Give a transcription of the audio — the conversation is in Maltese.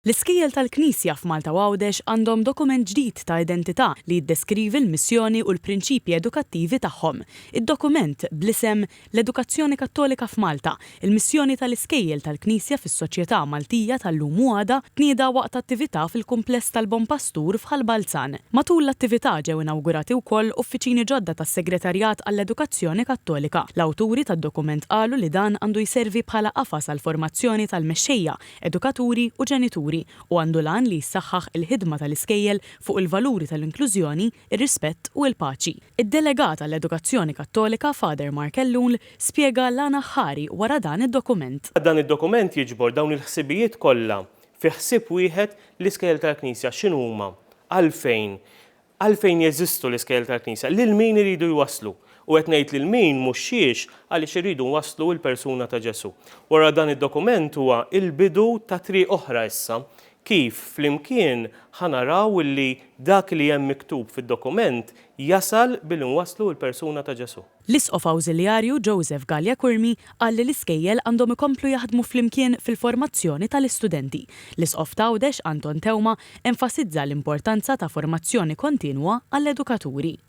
L-iskejjel tal-Knisja f'Malta u Għawdex għandhom dokument ġdid ta' identità li jiddeskrivi l-missjoni u l-prinċipji edukattivi tagħhom. Id-dokument, bl-isem L-Edukazzjoni Kattolika f'Malta, Il-Missjoni tal-Iskejjel tal-Knisja fis-Soċjetà Maltija tal-Lum u Għada, tnieda waqt attività fil-Kumpless tal-Bon Pastur f'Ħal Balzan. Matul l-attività ġew inawgurati wkoll uffiċini ġodda tas-Segretarjat għall-Edukazzjoni Kattolika. L-awturi tad-dokument qalu li dan għandu jservi bħala qafas għall-formazzjoni tal-mexxejja, edukaturi u ġenituri u għandu l-għan li jsaħħaħ il-ħidma tal-iskejjel fuq il-valuri tal-inklużjoni, ir-rispett u l-paċi. Id-Delegat għall-Edukazzjoni Kattolika, Father Mark Ellul, spjega l-għan aħħari wara dan id-dokument. Dan id-dokument jiġbor dawn il-ħsibijiet kollha fi ħsieb wieħed, l-iskejjel tal-Knisja x'inhuma, għalfejn, Għalfejn jeżistu l-iskejjel tal-Knisja? Lil min iridu jwasslu? U qed ngħid lil min mhux xiex għaliex irridu nwasslu l-persuna ta' Ġesù. Wara dan id-dokument huwa l-bidu ta' triq oħra issa kif flimkien ħa naraw li dak li hemm miktub fid-dokument jasal billi nwasslu l-persuna ta' Ġesù. L-Isqof Awżiljarju Joseph Galea Curmi qal li l-iskejjel għandhom ikomplu jaħdmu flimkien fil-formazzjoni tal-istudenti. L-Isqof t'Għawdex Anton Teuma enfasizza l-importanza ta' formazzjoni kontinwa għall-edukaturi.